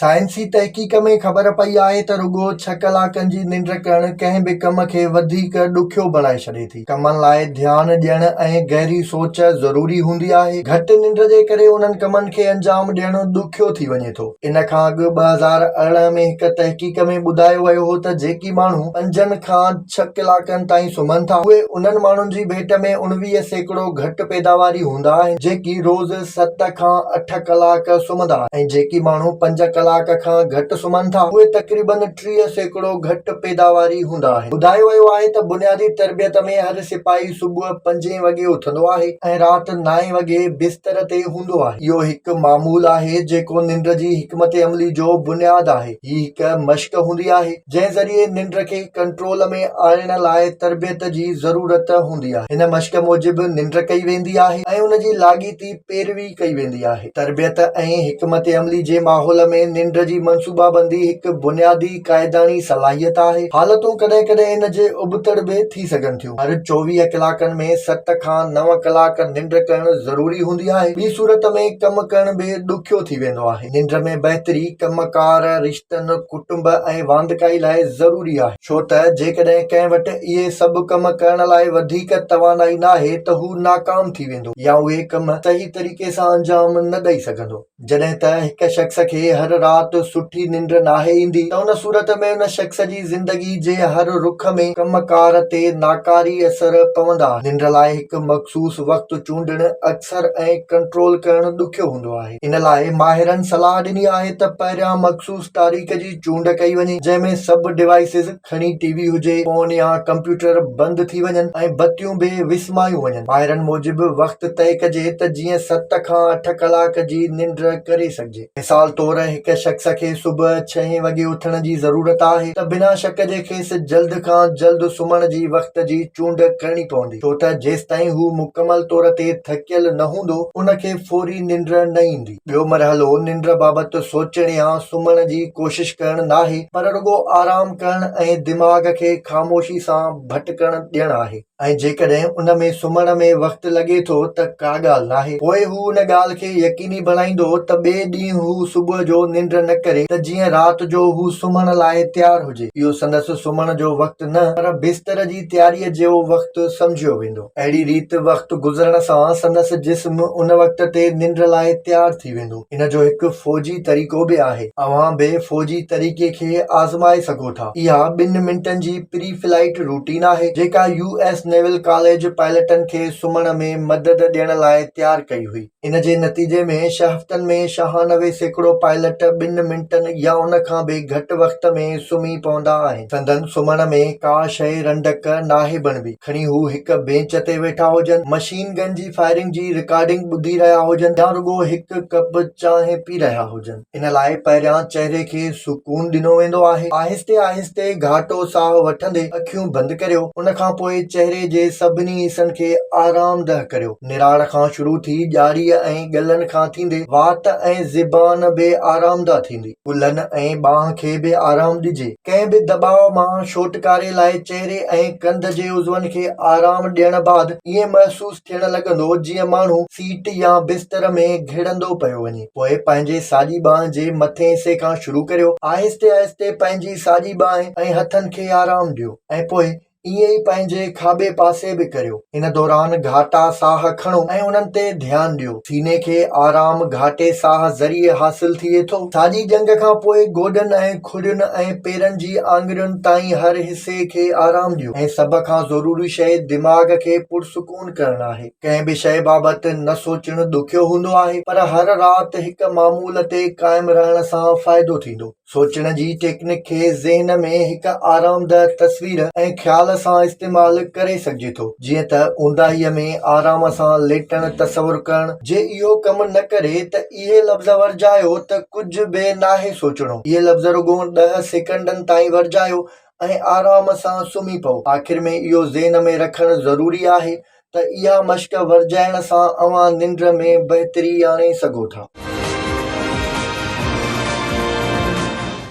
سائنسي تحقيق ۾ خبر پئي آهي ته رڳو ڇهه ڪلاڪن جي ننڊ ڪرڻ ڪنهن به ڪم کي وڌيڪ ڏکيو بڻائي ڇڏي ٿي. ڪمن لاء ڌيان ڏيڻ ۽ گهري سوچ ضروري هوندي آهي. گهٽ ننڊ جي ڪري انهن ڪمن کي انجام ڏيڻ ڏکيو ٿي وڃي ٿو. ان کان اڳ 2018 ۾ هڪ تحقيق ۾ ٻڌايو ويو هو ته جيڪي ماڻهو پنجن کان ڇهه ڪلاڪن تائين سمهن ٿا اهي انهن ماڻهن جي ڀيٽ ۾ 19% گهٽ پيداواري هوندا آهن جيڪي روز ست کان اٺ ڪلاڪ سمهندا ۽ جيڪي ماڻهو پنج ڪلاڪ کان گهٽ سمهن ٿا اهي تقريبن 30% گهٽ پيداواري هوندا آهن. ٻڌايو ويو آهي ته بنيادي تربيت ۾ هر سپاهي صبح پنجين وڳي اٿندو آهي ۽ رات نائين وڳي بستر تي هوندو آهي. اهو هڪ معمول آهي جيڪو ننڊ جي حڪمت عملي جو بنياد آهي. هي هڪ مشق هوندي آهي. جنهن ذريعي ننڊ کي ڪنٽرول ۾ آڻڻ لاء تربيت جي ضرورت هوندي آهي. هن مشق موجب ننڊ ڪئي ويندي آهي ۽ ان جي لاڳيتي پيروي ڪئي ويندي آهي. تربيت ۽ حڪمت عملي جي ماحول ۾ ننڊ جي منصوبابندي هڪ بنيادي قاعداڻي صلاحيت آهي. حالتون ڪڏهن ڪڏهن ان جي ابتڙ به ٿي سگهن ٿيون. هر 24 ڪلاڪن ۾ ست کان نو ڪلاڪ ننڊ ڪرڻ ضروري هوندي آهي. ٻي صورت ۾ ڪم ڪرڻ به ڏکيو ٿي ويندو آهي. ننڊ ۾ بهتري ڪم ڪار، رشتن، ڪٽنب ۽ واندڪائي لاء ضروري آهي، ڇو ته جيڪڏهن ڪنهن وٽ اهي سڀ ڪم ڪرڻ لاء وڌيڪ توانائي ناهي ته هو ناڪام ٿي ويندو يا اهي ڪم صحيح طريقي سان انجام نه ڏئي سگهندو. جڏهن ته هڪ شخص کي هر رات سٺي ننڊ ناهي ايندي ته ان صورت ۾ ان شخص جي زندگي جي هر رخ ۾ ڪم ڪار تي ناڪاري اثر پوندا. ننڊ لاء هڪ مخصوص وقت چونڊڻ اڪثر ۽ ڪنٽرول ڪرڻ ڏکيو هوندو آهي. ان لاء ماهرن صلاح ڏني آهي ته پهريان مخصوص تاريخ جي چونڊ ڪئي وڃي جنهن ۾ سڀ ڊوائيسز کڻي ٽي وي هجي، فون يا ڪمپيوٽر بند ٿي وڃن ۽ بتيون به وسمايون وڃن. ماهرن موجب وقت طئي ڪجي ته جيئن ست کان اٺ ڪلاڪ جي ننڊ ڪري سگهجي. مثال طور هڪ شخص کي صبح ڇهين وڳي اٿڻ جي ضرورت آهي ته بنا شڪ جي کيس جلد کان جلد سمهڻ جي وقت جي چونڊ ڪرڻي پوندي ڇو ته جيستائين هو مڪمل طور تي ٿڪيل نه هوندو ان کي فوري ننڊ نه ايندي. ٻيو مرحلو ننڊ بابت سوچڻ يا سمهڻ جي ڪوشش ڪرڻ ناهي پر رڳو آرام ڪرڻ ۽ دماغ کي خاموشي سان ڀٽڪڻ ڏيڻ آهي ۽ جيڪڏهن ان ۾ سمهڻ ۾ وقت لڳي ٿو ته ڪا ڳالهه ناهي. پوء هو ان ڳالهه کي يقيني بڻائيندو ته ٻئي ڏينهن هو صبح جو ننڊ نه ڪري ته جيئن رات جو هو سمهڻ لاء تيار هجي. اهو سندس سمهڻ جو وقت نه پر بستر جي تياريء جو وقت سمجهيو ويندو. اهڙي ريت وقت گذرڻ سان سندس جسم ان وقت تي ننڊ لاء تيار ٿي ويندو. ان جو هڪ فوجي طريقو به آهي. اوهان به فوجي طريقي کي آزمائي سگهو ٿا. اها ٻن منٽن جي پري فلائيٽ روٽين آهي، جيڪا يو ايس نيول ڪاليج پائلٽن کي سمهڻ ۾ مدد ڏيڻ لاء تيار ڪئي هئي. ان جي نتيجي ۾ ڇهه هفتن ۾ 96% پائلٽ ٻن منٽن يا ان کان به گهٽ وقت ۾ سمهي پوندا آهن. سندن سمهڻ ۾ ڪا شيء رنڊڪ ناهي بڻبي، کڻي هو هڪ بينچ تي ويٺا هجن، مشين گن جي فائرنگ جي رڪارڊنگ ٻڌي رهيا هجن يا رڳو هڪ ڪپ چانهه پي رهيا هجن. ان لاء پهريان چهري کي سڪون ڏنو ويندو آهي. آهستي آهستي گهاٽو ساهه وٺندي اکيون بند ڪريو. ان کان پوء چهري جي سڀني حصن کي آرامده ڪريو. نراڙ کان شروع ٿي ڄاڙيء ۽ ڳلن کان ٿيندي وات ۽ زبان به آرامده ٿيندي. ڪلهن ۽ ٻانهن کي به آرام ڏجي. ڪنهن به دٻاء مان ڇوٽڪاري لاء چهري ۽ ڪنڌ جي عضون کي آرام ڏيڻ بعد ائين محسوس ٿيڻ لڳندو جيئن ماڻهو سيٽ يا بستر ۾ گهڙندو پيو وڃي. پوء پنهنجي ساڄي ٻانهن جي مٿين حصي کان شروع ڪريو. آهستي آهستي پنهنجي ساڄي ٻانهن ۽ هٿن کي آرام ڏيو ۽ پوء ائين ئي پنهنجي کاٻي پاسي به ڪريو. ان دوران گهاٽا ساهه کڻو ۽ انهن تي ڌيان ڏيو. سيني کي آرام گهاٽي ساهه ذريعي حاصل ٿئي ٿو. ساڄي ڄنگهه کان پوء گوڏن ۽ کڙين ۽ پيرن جي آڱرين تائين هر حصي کي آرام ڏيو ۽ سڀ کان ضروري شيء دماغ کي پرسڪون ڪرڻ آهي. ڪنهن به شيء بابت نه سوچڻ ڏکيو هوندو آهي پر هر رات هڪ معمول تي قائم رهڻ سان فائدو ٿيندو. سوچڻ جي ٽيڪنڪ کي ذهن ۾ هڪ آرامده تصوير ۽ خيال سان استعمال ڪري سگهجي ٿو، جيئن ته اونداهيء ۾ آرام سان ليٽڻ تصور ڪرڻ. جي اهو ڪم نه ڪري ته اهي لفظ ورجايو ته ڪجهه به ناهي سوچڻو. اهي لفظ رڳو ڏهه سيڪنڊن تائين ورجايو ۽ آرام سان سمهي پئو. آخر ۾ اهو ذهن ۾ رکڻ ضروري آهي ته اها مشق ورجائڻ سان اوهان ننڊ ۾ بهتري آڻي سگهو ٿا.